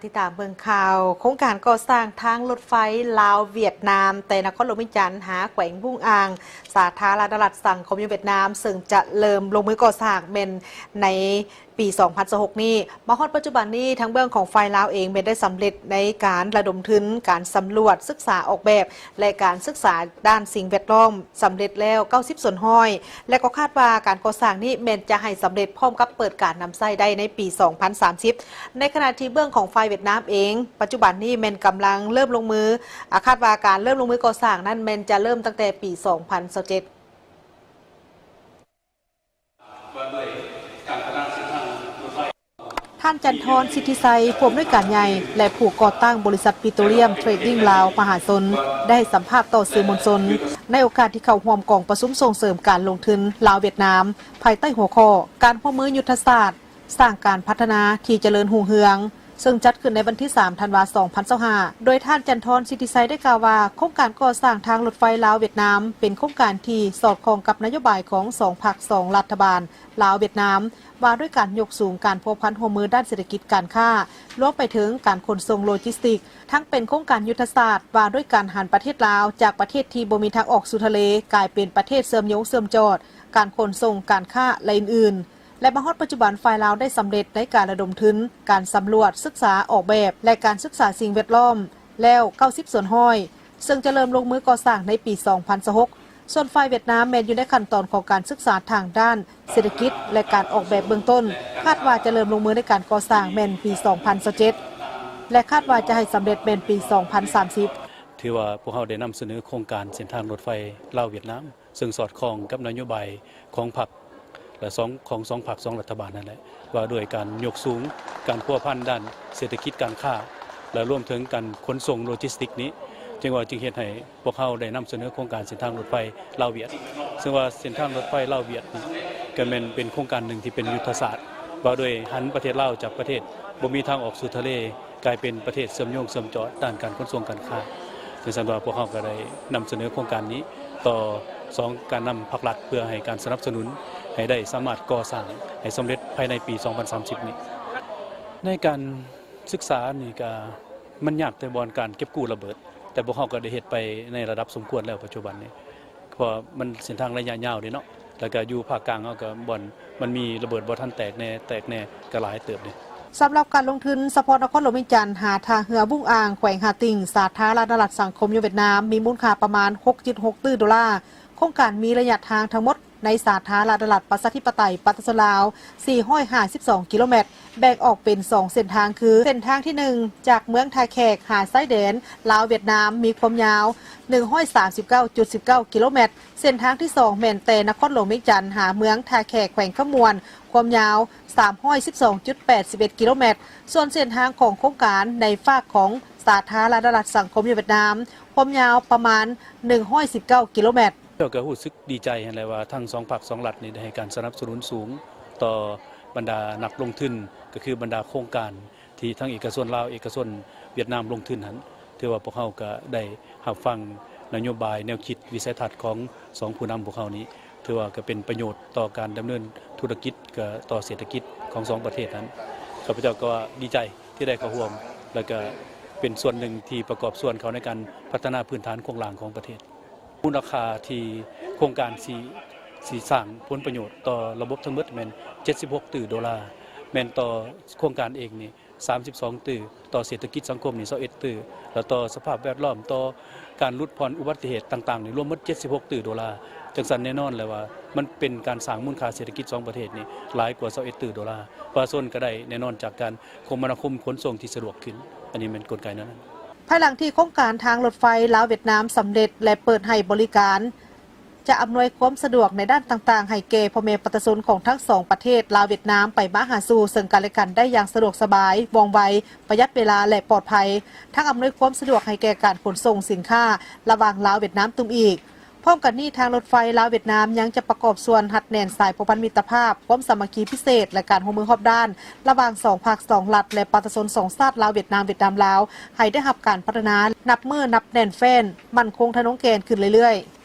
ຕິດຕາມເບິ່ງຂ່າວ ໂຄງການກໍ່ສ້າງທາງລົດໄຟລາວ-ຫວຽດນາມ ແຕ່ນະຄອນຫຼວງວຽງຈັນຫາແຂວງວຸ້ງອາງ ສາທາລະນະລັດສັງຄົມນິຍົມຫວຽດນາມ ເຊິ່ງຈະເລີ່ມລົງມືກໍ່ສ້າງແມ່ນໃນປີສອງພັນຊາວຫົກນີ້. ມາຮອດປັດຈຸບັນນີ້ ທາງເບື້ອງຂອງຝ່າຍລາວເອງແມ່ນໄດ້ສຳເລັດໃນການລະດົມທຶນ, ການສຳຫຼວດ, ສຶກສາອອກແບບ ແລະ ການສຶກສາດ້ານສິ່ງແວດລ້ອມ ສຳເລັດແລ້ວເກົ້າສິບສ່ວນຮ້ອຍ ແລະ ກໍຄາດວ່າການກໍ່ສ້າງນີ້ແມ່ນຈະໃຫ້ສຳເລັດພ້ອມກັບເປີດການນຳໃຊ້ໄດ້ໃນປີສອງພັນສາມສິບ. ໃນຂະນະທີ່ເບື້ອງຂອງຝ່າຍຫວຽດນາມເອງ ປັດຈຸບັນນີ້ແມ່ນກຳລັງເລີ່ມລົງມື, ອາ ຄາດວ່າການເລີ່ມລົງມືກໍ່ສ້າງນັ້ນແມ່ນຈະເລີ່ມຕັ້ງແຕ່ປີສອງພັນຊາວເຈັດ. ທ່ານ ຈັນທອນ ສິດທິໄຊ ຜູ້ອຳນວຍການໃຫຍ່ ແລະ ຜູ້ກໍ່ຕັ້ງບໍລິສັດປິໂຕລຽມເທຣດດິ້ງລາວມະຫາຊົນ ໄດ້ໃຫ້ສຳພາດຕໍ່ສື່ມວນຊົນ ໃນໂອກາດທີ່ເຂົ້າຮ່ວມກອງປະຊຸມສົ່ງເສີມການລົງທຶນລາວ-ຫວຽດນາມ ພາຍໃຕ້ຫົວຂໍ້ ການຮ່ວມມືຍຸດທະສາດ ສ້າງການພັດທະນາທີ່ຈະເລີນຮຸ່ງເຮືອງ ເຊິ່ງຈັດຂຶ້ນໃນວັນທີສາມ ທັນວາ ສອງພັນຊາວຫ້າ ໂດຍທ່ານ ຈັນທອນ ສິດທິໄຊ ໄດ້ກ່າວວ່າ ໂຄງການກໍ່ສ້າງທາງລົດໄຟລາວ-ຫວຽດນາມ ເປັນໂຄງການທີ່ສອດຄ່ອງກັບນະໂຍບາຍຂອງສອງພັກສອງລັດຖະບານ ລາວ-ຫວຽດນາມ ວ່າດ້ວຍການຍົກສູງການພົວພັນຮ່ວມມືດ້ານເສດຖະກິດການຄ້າ, ລວມໄປເຖິງການຂົນສົ່ງໂລຈິສຕິກ, ທັງເປັນໂຄງການຍຸດທະສາດວ່າດ້ວຍການຫັນປະເທດລາວຈາກປະເທດທີ່ບໍ່ມີທາງອອກສູ່ທະເລ ກາຍເປັນປະເທດເຊື່ອມໂຍງເຊື່ອມຈອດ, ການຂົນສົ່ງ, ການຄ້າ ແລະ ອື່ນໆ. ແລະ ມາຮອດປັດຈຸບັນ ຝ່າຍລາວໄດ້ສຳເລັດໃນການລະດົມທຶນ, ການສຳຫຼວດ, ສຶກສາອອກແບບ ແລະ ການສຶກສາສິ່ງແວດລ້ອມແລ້ວເກົ້າສິບສ່ວນຮ້ອຍ ເຊິ່ງຈະເລີ່ມລົງມືກໍ່ສ້າງໃນປີສອງພັນຊາວຫົກ. ສ່ວນຝ່າຍຫວຽດນາມແມ່ນຢູ່ໃນຂັ້ນຕອນຂອງການສຶກສາທາງດ້ານເສດຖະກິດ ແລະ ການອອກແບບເບື້ອງຕົ້ນ, ຄາດວ່າຈະເລີ່ມລົງມືໃນການກໍ່ສ້າງແມ່ນປີສອງພັນຊາວເຈັດ ແລະ ຄາດວ່າຈະໃຫ້ສຳເລັດແມ່ນປີສອງພັນສາມສິບ. ຖືວ່າພວກເຮົາໄດ້ນຳສະເໜີໂຄງການເສັ້ນທາງລົດໄຟລາວ-ຫວຽດນາມ ເຊິ່ງສອດຄ່ອງກັບນະໂຍບາຍຂອງພັກ ແລະ ສອງ ຂອງສອງພັກສອງລັດຖະບານນັ້ນແຫຼະ ວ່າດ້ວຍການຍົກສູງການພົວພັນດ້ານເສດຖະກິດການຄ້າ ແລະ ລວມເຖິງການຂົນສົ່ງໂລຈິສຕິກນີ້ ຈຶ່ງວ່າຈຶ່ງເຮັດໃຫ້ພວກເຮົາໄດ້ນຳສະເໜີໂຄງການເສັ້ນທາງລົດໄຟລາວ-ຫວຽດ ເຊິ່ງວ່າເສັ້ນທາງລົດໄຟລາວ-ຫວຽດນີ້ ກໍແມ່ນເປັນໂຄງການໜຶ່ງທີ່ເປັນຍຸດທະສາດ ວ່າດ້ວຍຫັນປະເທດລາວຈາກປະເທດບໍ່ມີທາງອອກສູ່ທະເລ ກາຍເປັນປະເທດເຊື່ອມໂຍງເຊື່ອມຈອດດ້ານການຂົນສົ່ງການຄ້າ. ເຊິ່ງຊັ້ນວ່າພວກເຮົາກໍໄດ້ນຳສະເໜີໂຄງການນີ້ຕໍ່ສອງການນຳພັກລັດ ເພື່ອໃຫ້ການສະໜັບສະໜູນໃຫ້ໄດ້ສາມາດກໍ່ສ້າງໃຫ້ສຳເລັດພາຍໃນປີສອງພັນສາມສິບນີ້. ໃນການສຶກສານີ້ກະມັນຍາກແຕ່ບ່ອນການເກັບກູ້ລະເບີດ, ແຕ່ພວກເຮົາກໍໄດ້ເຮັດໄປໃນລະດັບສົມຄວນແລ້ວປັດຈຸບັນນີ້. ເພາະວ່າມັນເສັ້ນທາງໄລຍະຍາວເດ້ເນາະ ແລ້ວກະຢູ່ພາກກາງເຮົາກະບ່ອນມັນມີລະເບີດບໍ່ທັນແຕກແນ່ ແຕກແນ່ກະຫຼາຍເຕີບເດ້. ສຳລັບການລົງທຶນສະເພາະນະຄອນຫຼວງວຽງຈັນຫາທ່າເຮືອວຸ້ງອາງ ແຂວງຫາຕິ່ງ ສາທາລະນະລັດສັງຄົມນິຍົມຫວຽດນາມ ມີມູນຄ່າປະມານຫົກຈຸດຫົກຕື້ໂດລາ. ໂຄງການມີໄລຍະທາງທັງໝົດໃນສາທາລະນະລັດປະຊາທິປະໄຕປະຊາຊົນລາວ ສີ່ຮ້ອຍຫ້າສິບສອງກິໂລແມັດ ແບ່ງອອກເປັນສອງເສັ້ນທາງຄື ເສັ້ນທາງທີໜຶ່ງ ຈາກເມືອງທ່າແຂກຫາຊາຍແດນລາວຫວຽດນາມ ມີຄວາມຍາວໜຶ່ງຮ້ອຍສາມສິບເກົ້າຈຸດສິບເກົ້າກິໂລແມັດ, ເສັ້ນທາງທີສອງແມ່ນແຕ່ນະຄອນຫຼວງວຽງຈັນຫາເມືອງທ່າແຂກ ແຂວງຄຳມ່ວນ ຄວາມຍາວສາມຮ້ອຍສິບສອງຈຸດແປດສິບເອັດກິໂລແມັດ, ສ່ວນເສັ້ນທາງຂອງໂຄງການໃນຟາກຂອງສາທາລະນະລັດສັງຄົມນິຍົມຫວຽດນາມ ຄວາມຍາວປະມານໜຶ່ງຮ້ອຍສິບເກົ້າກິໂລແມັດ. ເຈົ້າກໍຮູ້ສຶກດີໃຈຫັ້ນແຫຼະວ່າທັງສອງພັກສອງລັດນີ້ໄດ້ໃຫ້ການສະໜັບສະໜູນສູງຕໍ່ບັນດານັກລົງທຶນ ກໍຄືບັນດາໂຄງການທີ່ທັງເອກະຊົນລາວ ເອກະຊົນຫວຽດນາມລົງທຶນຫັ້ນ. ຖືວ່າພວກເຮົາກໍໄດ້ຮັບຟັງນະໂຍບາຍ ແນວຄິດ ວິໄສທັດຂອງສອງຜູ້ນຳພວກເຮົານີ້ ຖືວ່າກໍເປັນປະໂຫຍດຕໍ່ການດຳເນີນທຸລະກິດ ກໍຕໍ່ເສດຖະກິດຂອງສອງປະເທດນັ້ນ. ຂ້າພະເຈົ້າກໍດີໃຈທີ່ໄດ້ເຂົ້າຮ່ວມ ແລ້ວກໍເປັນສ່ວນໜຶ່ງທີ່ປະກອບສ່ວນເຂົ້າໃນການພັດທະນາພື້ນຖານໂຄງລ່າງຂອງປະເທດ. ມູນຄ່າທີ່ໂຄງການຊິ ຊິສ້າງຜົນປະໂຫຍດຕໍ່ລະບົບທັງໝົດແມ່ນເຈັດສິບຫົກຕື້ໂດລາ, ແມ່ນຕໍ່ໂຄງການເອງນີ້ສາມສິບສອງຕື້, ຕໍ່ເສດຖະກິດສັງຄົມນີ້ຊາວເອັດຕື້, ແລ້ວຕໍ່ສະພາບແວດລ້ອມ, ຕໍ່ການຫຼຸດຜ່ອນອຸບັດຕິເຫດຕ່າງໆນີ້ ລວມໝົດເຈັດສິບຫົກຕື້ໂດລາ. ຈັ່ງຊັ້ນແນ່ນອນແຫຼະວ່າມັນເປັນການສ້າງມູນຄ່າເສດຖະກິດສອງປະເທດນີ້ຫຼາຍກວ່າຊາວເອັດຕື້ໂດລາ. ປະຊາຊົນກໍໄດ້ແນ່ນອນຈາກການຄົມມະນາຄົມຂົນສົ່ງທີ່ສະດວກຂຶ້ນ. ອັນນີ້ແມ່ນກົນໄກແນວນັ້ນ. ພາຍຫຼັງທີ່ໂຄງການທາງລົດໄຟລາວຫວຽດນາມສຳເລັດ ແລະ ເປີດໃຫ້ບໍລິການ ຈະອຳນວຍຄວາມສະດວກໃນດ້ານຕ່າງໆ ໃຫ້ແກ່ພໍ່ແມ່ປະຊາຊົນຂອງທັງສອງປະເທດ ລາວ-ຫວຽດນາມ ໄປມາຫາສູ່ເຊິ່ງກັນແລະກັນໄດ້ຢ່າງສະດວກສະບາຍ, ວ່ອງໄວ, ປະຢັດເວລາ ແລະ ປອດໄພ, ທັງອຳນວຍຄວາມສະດວກໃຫ້ແກ່ການຂົນສົ່ງສິນຄ້າລະຫວ່າງລາວ-ຫວຽດນາມຕື່ມອີກ. ພ້ອມກັນນີ້, ທາງລົດໄຟລາວ-ຫວຽດນາມຍັງຈະປະກອບສ່ວນຮັດແໜ້ນສາຍພົວພັນມິດຕະພາບ, ຄວາມສາມັກຄີພິເສດ ແລະ ການຮ່ວມມືຮອບດ້ານ ລະຫວ່າງສອງພັກສອງລັດ ແລະ ປະຊາຊົນສອງຊາດ ລາວ-ຫວຽດນາມ, ຫວຽດນາມ-ລາວ ໃຫ້ໄດ້ຮັບການພັດທະນານັບມື້ນັບແໜ້ນແຟ້ນ, ໝັ້ນຄົງທະນົງແກ່ນຂຶ້ນເລື້ອຍໆ.